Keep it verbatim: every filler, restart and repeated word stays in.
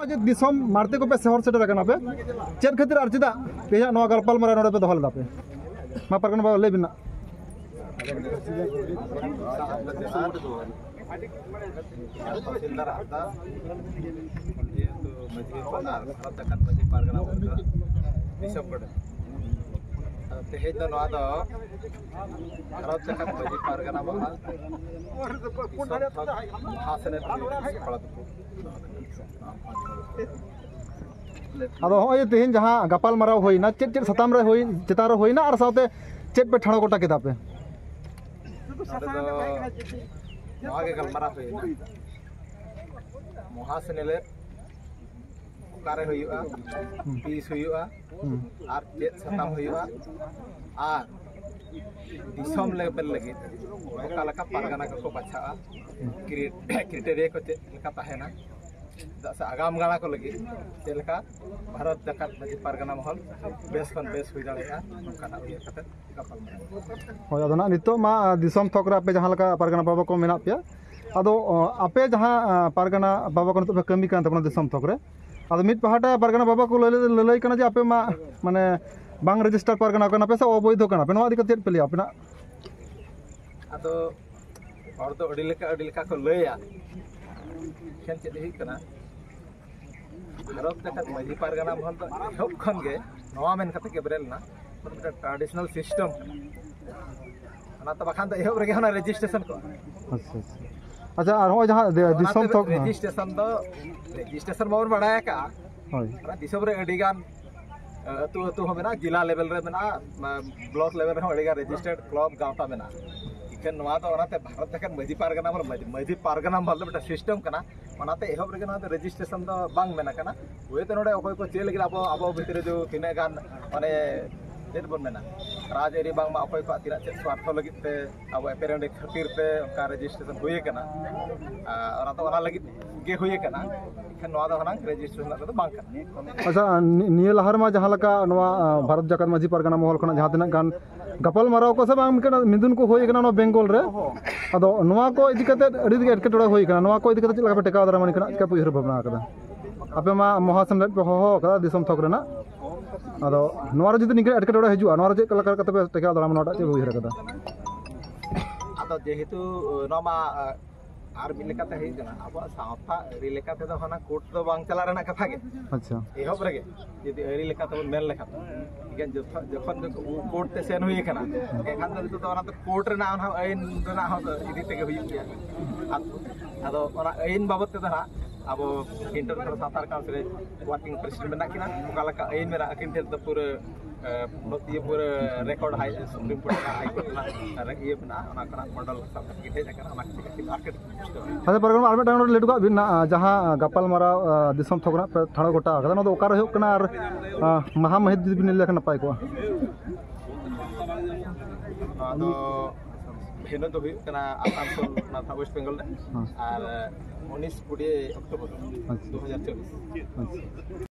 ᱡᱮ ᱫᱤᱥᱚᱢ ᱢᱟᱲᱛᱮ ᱠᱚᱯᱮ ᱥᱚᱦᱚᱨ ᱥᱮᱴᱮᱨ ᱟᱠᱟᱱᱟ ᱯᱮ, ᱪᱮᱫ ᱠᱷᱟᱹᱛᱤᱨ ᱟᱨ ᱪᱮᱫᱟᱜ ᱛᱮᱦᱮᱧᱟᱜ ᱱᱚᱣᱟ ᱜᱟᱯᱟᱞᱢᱟᱨᱟᱣ ᱱᱚᱰᱮ ᱯᱮ ᱫᱚᱦᱚ ᱞᱮᱫᱟ ᱯᱮ? ᱢᱟ ᱯᱟᱨᱜᱟᱱᱟ ᱵᱟᱵᱟ, ᱞᱟᱹᱭ ᱵᱤᱱ ᱱᱟᱜ᱾ ᱛᱟᱦᱥᱤᱞᱫᱟᱨ ᱦᱟᱸᱥᱫᱟ, ᱡᱮᱦᱮᱛᱩ ᱢᱟᱹᱡᱷᱤ ᱦᱚᱯᱚᱱ ᱟᱨ ᱵᱷᱟᱨᱚᱛ ᱡᱟᱠᱟᱛ ᱢᱟᱹᱡᱷᱤ ᱯᱟᱨᱜᱟᱱᱟ ᱵᱚᱨᱜᱚ ᱫᱤᱥᱚᱢ ᱠᱚᱨᱮ, ᱛᱮᱦᱮᱧ ᱫᱚ ᱱᱚᱣᱟ ᱫᱚ ᱵᱷᱟᱨᱚᱛ ᱡᱟᱠᱟᱛ ᱢᱟᱹᱡᱷᱤ ᱯᱟᱨᱜᱟᱱᱟ ᱵᱚᱨᱜᱚ ᱫᱤᱥᱚᱢ ᱛᱷᱚᱠ ᱢᱚᱦᱟ ᱥᱮᱱᱮᱫ ᱨᱤᱱᱤᱡ ᱥᱟᱯᱲᱟᱣ ᱫᱩᱯᱩᱲᱩᱵ᱾ ᱟᱫᱚ ᱦᱚᱸᱜᱼᱚᱭ ᱡᱮ ᱛᱮᱦᱮᱧ ᱡᱟᱦᱟᱸ ᱜᱟᱯᱟᱞ ᱢᱟᱨᱟᱣ ᱦᱩᱭᱱᱟ, ᱪᱮᱫ ᱪᱮᱫ ᱥᱟᱛᱟᱢ ᱨᱮ ᱦᱩᱭ, ᱪᱮᱛᱟᱱ ᱨᱮ ᱦᱩᱭᱱᱟ, ᱟᱨ ᱥᱟᱶᱛᱮ ᱪᱮᱫ ᱯᱮ ᱴᱷᱟᱲᱚ ᱜᱚᱴᱟ ᱠᱮᱫᱟ ᱯᱮ? ᱱᱚᱰᱮ ᱫᱚ ᱱᱚᱣᱟ ᱜᱮ ᱜᱟᱞᱢᱟᱨᱟᱣ ᱦᱩᱭᱱᱟ, ᱢᱚᱦᱟ ᱥᱮᱱᱮᱞᱮᱫ ᱚᱠᱟᱨᱮ ᱦᱩᱭᱩᱜᱼᱟ, ᱦᱩᱸ᱾ ᱛᱤᱥ ᱦᱩᱭᱩᱜᱼᱟ, ᱦᱩᱸ᱾ ᱟᱨ ᱪᱮᱫ ᱥᱟᱛᱟᱢ ᱦᱩᱭᱩᱜᱼᱟ, ᱟᱨ ᱫᱤᱥᱚᱢ ᱞᱮᱵᱮᱞ ᱞᱟᱹᱜᱤᱫ ᱚᱠᱟ ᱞᱮᱠᱟ ᱯᱟᱨᱜᱟᱱᱟ ᱠᱚᱠᱚ ᱵᱟᱪᱷᱟᱜᱼᱟ, ᱠᱨᱤ-, ᱠᱨᱤᱴᱮᱨᱤᱭᱟ ᱠᱚ ᱪᱮᱫ ᱞᱮᱠᱟ ᱛᱟᱦᱮᱱᱟ, ᱪᱮᱫᱟᱜ ᱥᱮ ᱟᱜᱟᱢ ᱜᱟᱲᱟ ᱠᱚ ᱞᱟᱹᱜᱤᱫ ᱪᱮᱫ ᱞᱮᱠᱟ ᱵᱷᱟᱨᱚᱛ ᱡᱟᱠᱟᱛ ᱢᱟᱹᱡᱷᱤ ᱯᱟᱨᱜᱟᱱᱟ ᱢᱚᱦᱚᱞ ᱵᱮᱥ ᱠᱷᱚᱱ ᱵᱮᱥ ᱦᱩᱭ ᱫᱟᱲᱮᱭᱟᱜᱼᱟ, ᱱᱚᱝᱠᱟᱱᱟᱜ ᱩᱭᱦᱟᱹᱨ ᱠᱟᱛᱮ ᱜᱟᱯᱟᱞᱢᱟᱨᱟᱣ᱾ ᱦᱳᱭ, ᱟᱫᱚ ᱱᱟᱜ ᱱᱤᱛᱚᱜ ᱢᱟ, ᱟ, ᱫᱤᱥᱚᱢ ᱛᱷᱚᱠ ᱨᱮ ᱟᱯᱮ ᱡᱟᱦᱟᱸ ᱞᱮᱠᱟ ᱯᱟᱨᱜᱟᱱᱟ ᱵᱟᱵᱟ ᱠᱚ ᱢᱮᱱᱟᱜ ᱯᱮᱭᱟ, ᱟᱫᱚ, ᱚ, ᱟᱯᱮ ᱡᱟᱦᱟᱸ, ᱟ, ᱯᱟᱨᱜᱟᱱᱟ ᱵᱟᱵᱟ ᱠᱚ ᱱᱤᱛᱚᱜ ᱯᱮ ᱠᱟᱹᱢᱤ ᱠᱟᱱ ᱛᱟᱵᱚᱱᱟ ᱫᱤᱥᱚᱢ ᱛᱷᱚᱠ ᱨᱮ, ᱟᱫᱚ ᱢᱤᱫ ᱯᱟᱦᱴᱟ ᱯᱟᱨᱜᱟᱱᱟ ᱵᱟᱵᱟ ᱠᱚ ᱞᱟᱹᱞᱟᱹᱭ, ᱞᱟᱹᱞᱟᱹᱭ ᱠᱟᱱᱟ ᱡᱮ ᱟᱯᱮ ᱢᱟ, ᱢᱟᱱᱮ, ᱵᱟᱝ ᱨᱮᱡᱤᱥᱴᱟᱨ ᱯᱟᱨᱜᱟᱱᱟ ᱠᱟᱱᱟ ᱯᱮ ᱥᱮ ᱚᱵᱳᱭᱫᱷᱚ ᱠᱟᱱᱟ ᱯᱮ, ᱱᱚᱣᱟ ᱤᱫᱤ ᱠᱟᱛᱮ ᱪᱮᱫ ᱯᱮ ᱞᱟᱹᱭᱟ ᱟᱯᱮᱱᱟᱜ? ᱟᱫᱚ ᱦᱚᱲ ᱫᱚ ᱟᱹᱰᱤ ᱞᱮᱠᱟ, ᱟᱹᱰᱤ ᱞᱮᱠᱟ ᱠᱚ ᱞᱟᱹᱭᱟ᱾ ᱮᱱᱠᱷᱟᱱ ᱪᱮᱫ ᱦᱩᱭᱩᱜ ᱠᱟᱱᱟ, ᱵᱷᱟᱨᱚᱛ ᱡᱟᱠᱟᱛ ᱢᱟᱹᱡᱷᱤ ᱯᱟᱨᱜᱟᱱᱟ ᱢᱚᱦᱚᱞ ᱫᱚ ᱮᱦᱚᱵ ᱠᱷᱚᱱ ᱜᱮ ᱱᱚᱣᱟ ᱢᱮᱱ ᱠᱟᱛᱮ ᱜᱮ ᱵᱮᱨᱮᱫ ᱞᱮᱱᱟ, ᱢᱤᱫᱴᱟᱝ ᱴᱨᱟᱰᱤᱥᱚᱱᱟᱞ ᱥᱤᱥᱴᱮᱢ ᱠᱟᱱᱟ᱾ ᱚᱱᱟ ᱛᱚ ᱵᱟᱠᱷᱟᱱ ᱫᱚ ᱮᱦᱚᱵ ᱨᱮᱜᱮ ᱚᱱᱟ ᱨᱮᱡᱤᱥᱴᱨᱮᱥᱚᱱ ᱠᱚᱜᱼᱟ᱾ ᱟᱪᱪᱷᱟ, ᱟᱪᱪᱷᱟ᱾ ᱟᱪᱪᱷᱟ, ᱟᱨ ᱦᱚᱸᱜᱼᱚᱭ ᱡᱟᱦᱟᱸ ᱫᱤ-, ᱚᱱᱟᱛᱮ ᱫᱤᱥᱚᱢ ᱛᱷᱚᱠ, ᱦᱮᱸ᱾ ᱨᱮᱡᱤᱥᱴᱨᱮᱥᱚᱱ ᱫᱚ, ᱨᱮᱡᱤᱥᱴᱨᱮᱥᱚᱱ ᱢᱟᱵᱚᱱ ᱵᱟᱲᱟᱭ ᱟᱠᱟᱜᱼᱟ᱾ ᱦᱳᱭ᱾ ᱚᱱᱟ ᱫᱤᱥᱚᱢ ᱨᱮ ᱟᱹᱰᱤ ᱜᱟᱱ, ᱟᱹᱛᱩ ᱟᱹᱛᱩ ᱦᱚᱸ ᱢᱮᱱᱟᱜᱼᱟ, ᱡᱮᱞᱟ ᱞᱮᱵᱮᱞ ᱨᱮ ᱢᱮᱱᱟᱜᱼᱟ, ᱵᱞᱚᱠ ᱞᱮᱵᱮᱞ ᱨᱮᱦᱚᱸ ᱟᱹᱰᱤ ᱜᱟᱱ ᱨᱮᱡᱤᱥᱴᱟᱨᱰ ᱠᱞᱟᱵᱽ ᱜᱟᱶᱛᱟ ᱢᱮᱱᱟᱜᱼᱟ᱾ ᱤᱠᱷᱟᱹᱱ ᱱᱚᱣᱟ ᱫᱚ ᱚᱱᱟᱛᱮ ᱵᱷᱟᱨᱚᱛ ᱡᱟᱠᱟᱛ ᱢᱟᱹᱡᱷᱤ ᱯᱟᱨᱜᱟᱱᱟ ᱢᱚᱦᱚᱞ, ᱢᱟᱹᱡᱷᱤ, ᱢᱟᱹᱡᱷᱤ ᱯᱟᱨᱜᱟᱱᱟ ᱢᱚᱦᱚᱞ ᱫᱚ ᱢᱤᱫᱴᱟᱝ ᱥᱤᱥᱴᱮᱢ ᱠᱟᱱᱟ, ᱚᱱᱟᱛᱮ ᱮᱦᱚᱵ ᱨᱮᱜᱮ ᱱᱚᱣᱟ ᱫᱚ ᱨᱮᱡᱤᱥᱴᱨᱮᱥᱚᱱ ᱫᱚ ᱵᱟᱝ ᱢᱮᱱ ᱟᱠᱟᱱᱟ᱾ ᱦᱳᱭᱛᱳ ᱱᱚᱰᱮ ᱚᱠᱚᱭ ᱠᱚ ᱪᱮᱫ ᱞᱟᱹᱜᱤᱫ ᱟᱵᱚ, ᱟᱵᱚ ᱵᱷᱤᱛᱨᱤ ᱨᱮ ᱛᱤᱱᱟᱹᱜ ᱜᱟᱱ, ᱢᱟᱱᱮ, ᱪᱮᱫ ᱵᱚᱱ ᱢᱮᱱᱟ, ᱨᱟᱡᱽᱟᱹᱨᱤ ᱵᱟᱝᱢᱟ ᱚᱠᱚᱭ ᱠᱚᱣᱟᱜ ᱛᱤᱱᱟᱹᱜ ᱪᱮᱫ ᱥᱣᱟᱨᱛᱷᱚ ᱞᱟᱹᱜᱤᱫ ᱛᱮ ᱟᱵᱚ ᱮᱯᱮᱨᱦᱮᱸᱰᱮᱡ ᱠᱷᱟᱹᱛᱤᱨ ᱛᱮ ᱚᱱᱠᱟ ᱨᱮᱡᱤᱥᱴᱨᱮᱥᱚᱱ ᱦᱩᱭ ᱟᱠᱟᱱᱟ᱾ ᱟᱨ ᱚᱱᱟ ᱫᱚ ᱚᱱᱟ ᱞᱟᱹᱜᱤᱫ ᱜᱮ ᱦᱩᱭ ᱟᱠᱟᱱᱟ, ᱮᱱᱠᱷᱟᱱ ᱱᱚᱣᱟ ᱫᱚ ᱦᱩᱱᱟᱹᱝ ᱨᱮᱡᱤᱥᱴᱨᱮᱥᱚᱱ ᱨᱮᱱᱟᱜ ᱫᱚ ᱵᱟᱝ ᱠᱟᱱᱟ᱾ ᱟᱪᱪᱷᱟ, ᱱᱤ-, ᱱᱤᱭᱟᱹ ᱞᱟᱦᱟ ᱨᱮᱢᱟ ᱡᱟᱦᱟᱸ ᱞᱮᱠᱟ ᱱᱚᱣᱟ, ᱟ, ᱵᱷᱟᱨᱚᱛ ᱡᱟᱠᱟᱛ ᱢᱟᱹᱡᱷᱤ ᱯᱟᱨᱜᱟᱱᱟ ᱢᱚᱦᱚᱞ ᱠᱷᱚᱱᱟᱜ ᱡᱟᱦᱟᱸ ᱛᱤᱱᱟᱹᱜ ᱜᱟᱱ ᱜᱟᱯᱟᱞ ᱢᱟᱨᱟᱣ ᱠᱚ ᱥᱮ ᱵᱟᱝ ᱢᱤᱫᱴᱮᱱ ᱢᱤᱫᱩᱱ ᱠᱚ ᱦᱩᱭ ᱟᱠᱟᱱᱟ ᱱᱚᱣᱟ ᱵᱮᱝᱜᱚᱞ ᱨᱮ, ᱟᱫᱚ ᱱᱚᱣᱟ ᱠᱚ ᱤᱫᱤ ᱠᱟᱛᱮ ᱟᱹᱰᱤ ᱨᱮᱜᱮ ᱮᱴᱠᱮᱴᱚᱬᱮ ᱦᱩᱭ ᱟᱠᱟᱱᱟ, ᱱᱚᱣᱟ ᱠᱚ ᱤᱫᱤ ᱠᱟᱛᱮ ᱪᱮᱫ ᱞᱮᱠᱟ ᱯᱮ ᱴᱮᱠᱟᱣ ᱫᱟᱨᱟᱢ ᱟᱹᱱᱤᱡ ᱠᱟᱱᱟ, ᱪᱮᱫ ᱞᱮᱠᱟ ᱯᱮ ᱩᱭᱦᱟᱹᱨ ᱵᱷᱟᱵᱽᱱᱟ ᱟᱠᱟᱫᱟ? ᱟᱯᱮ ᱢᱟ ᱢᱚᱦᱟ ᱥᱮᱢᱞᱮᱫ ᱯᱮ ᱦᱚᱦᱚ ᱟᱠᱟᱫᱟ ᱫᱤᱥᱚᱢ ᱛᱷᱚᱠ ᱨᱮᱱᱟᱜ, ᱟᱫᱚ ᱱᱚᱣᱟ ᱨᱮ ᱡᱩᱫᱤ ᱱᱤᱝᱠᱟᱹ ᱮᱴᱠᱮᱴᱚᱬᱮ ᱦᱤᱡᱩᱜᱼᱟ, ᱱᱚᱣᱟ ᱨᱮ ᱪᱮᱫ ᱞᱮᱠᱟ ᱠᱟᱛᱮ ᱯᱮ ᱴᱮᱠᱟᱣ ᱫᱟᱨᱟᱢᱟ, ᱱᱚᱣᱟᱴᱟᱜ ᱪᱮᱫ ᱯᱮ ᱩᱭᱦᱟᱹᱨ ᱟᱠᱟᱫᱟ? ᱟᱫᱚ ᱡᱮᱦᱮᱛᱩ ᱱᱚᱣᱟ ᱢᱟ ᱟᱨ ᱢᱤᱫ ᱞᱮᱠᱟᱛᱮ ᱦᱩᱭᱩᱜ ᱠᱟᱱᱟ, ᱟᱵᱚᱣᱟᱜ ᱥᱟᱶᱛᱟ ᱟᱹᱨᱤ ᱞᱮᱠᱟ ᱛᱮᱫᱚ ᱦᱟᱱᱟ ᱠᱳᱨᱴ ᱫᱚ ᱵᱟᱝ ᱪᱟᱞᱟᱜ ᱨᱮᱱᱟᱜ ᱠᱟᱛᱷᱟ ᱜᱮ᱾ ᱟᱪᱪᱷᱟ᱾ ᱮᱦᱚᱵ ᱨᱮᱜᱮ ᱡᱩᱫᱤ ᱟᱹᱨᱤ ᱞᱮᱠᱟ ᱛᱮᱵᱚᱱ ᱢᱮᱱ ᱞᱮᱠᱷᱟᱱ ᱫᱚ, ᱮᱠᱮᱱ ᱡᱚᱛᱚ ᱡᱚᱠᱷᱚᱱ ᱜᱮ ᱠᱳᱨᱴ ᱛᱮ ᱥᱮᱱ ᱦᱩᱭ ᱟᱠᱟᱱᱟ, ᱮᱱᱠᱷᱟᱱ ᱫᱚ ᱱᱤᱛᱚᱜ ᱫᱚ ᱚᱱᱟ ᱫᱚ ᱠᱳᱨᱴ ᱨᱮᱱᱟᱜ ᱚᱱᱟ ᱟᱹᱭᱤᱱ ᱨᱮᱱᱟᱜ ᱦᱚᱸ ᱤᱫᱤ ᱛᱮᱜᱮ ᱦᱩᱭᱩᱜ ᱜᱮᱭᱟ᱾ ᱟᱫ-, ᱟᱫᱚ ᱚᱱᱟ ᱟᱹᱭᱤᱱ ᱵᱟᱵᱚᱫ ᱛᱮᱫᱚ ᱦᱟᱸᱜ ᱟᱵᱚ ᱤᱱᱴᱟᱨᱱᱮᱥᱱᱟᱞ ᱥᱟᱱᱛᱟᱲ ᱠᱟᱣᱩᱱᱥᱤᱞ ᱨᱮ ᱣᱟᱨᱠᱤᱝ ᱯᱨᱮᱥᱤᱰᱮᱱᱴ ᱢᱮᱱᱟᱜ ᱠᱤᱱᱟ, ᱚᱠᱟ ᱞᱮᱠᱟ ᱟᱹᱭᱤᱱ ᱢᱮᱱᱟᱜᱼᱟ ᱟᱹᱠᱤᱱ ᱴᱷᱮᱱ ᱫᱚ ᱯᱩᱨᱟᱹ, ᱮ, ᱤᱭᱟᱹ ᱯᱩᱨᱟᱹ ᱨᱮᱠᱚᱨᱰ ᱦᱟᱭ ᱥᱩᱯᱨᱤᱢ ᱠᱳᱨᱴ ᱨᱮᱱᱟᱜ ᱦᱟᱭ ᱠᱳᱨᱴ ᱨᱮᱱᱟᱜ ᱤᱭᱟᱹ ᱢᱮᱱᱟᱜᱼᱟ, ᱚᱱᱟ ᱠᱷᱚᱱᱟᱜ ᱢᱚᱰᱮᱞ ᱥᱟᱨᱴᱤᱯᱷᱤᱠᱮᱴ ᱦᱮᱡ ᱟᱠᱟᱱᱟ, ᱚᱱᱟ ᱠᱤᱪᱷᱩ ᱠᱤᱪᱷᱩ ᱟᱨ ᱠᱟᱹᱴᱤᱡ ᱟᱪᱪᱷᱟ, ᱯᱟᱨᱜᱟᱱᱟ, ᱟᱨ ᱢᱤᱫᱴᱟᱝ ᱱᱚᱰᱮ ᱞᱟᱹᱭ ᱦᱚᱴᱚ ᱠᱟᱜ ᱵᱤᱱ ᱱᱟᱜ, ᱡᱟᱦᱟᱸ ᱜᱟᱯᱟᱞ ᱢᱟᱨᱟᱣ, ᱟ, ᱫᱤᱥᱚᱢ ᱛᱷᱚᱠ ᱨᱮᱱᱟᱜ ᱯᱮ ᱴᱷᱟᱲᱚ ᱜᱚᱴᱟ ᱟᱠᱟᱫᱟ, ᱱᱚᱣᱟ ᱫᱚ ᱚᱠᱟᱨᱮ ᱦᱩᱭᱩᱜ ᱠᱟᱱᱟ? ᱟᱨ, ᱟ, ᱢᱟᱦᱟ ᱢᱟᱹᱦᱤᱛ ᱡᱩᱫᱤ ᱵᱤᱱ ᱞᱟᱹᱭ ᱞᱮᱠᱷᱟᱱ ᱱᱟᱯᱟᱭ ᱠᱚᱜᱼᱟ᱾ ᱱᱚᱣᱟ ᱫᱚ ᱵᱷᱮᱱᱩ ᱫᱚ ᱦᱩᱭᱩᱜ ᱠᱟᱱᱟ ᱟᱥᱟᱱᱥᱳᱞ, ᱚᱱᱟ ᱫᱚ ᱳᱭᱮᱥᱴ ᱵᱮᱝᱜᱚᱞ ᱨᱮ᱾ ᱦᱮᱸ᱾ ᱟᱨ ᱩᱱᱤᱥ ᱠᱩᱲᱤ ᱚᱠᱴᱳᱵᱚᱨ ᱟᱪᱪᱷᱟ᱾ ᱫᱩ ᱦᱟᱡᱟᱨ ᱪᱚᱵᱵᱤᱥ᱾ ᱟᱪᱪᱷᱟ᱾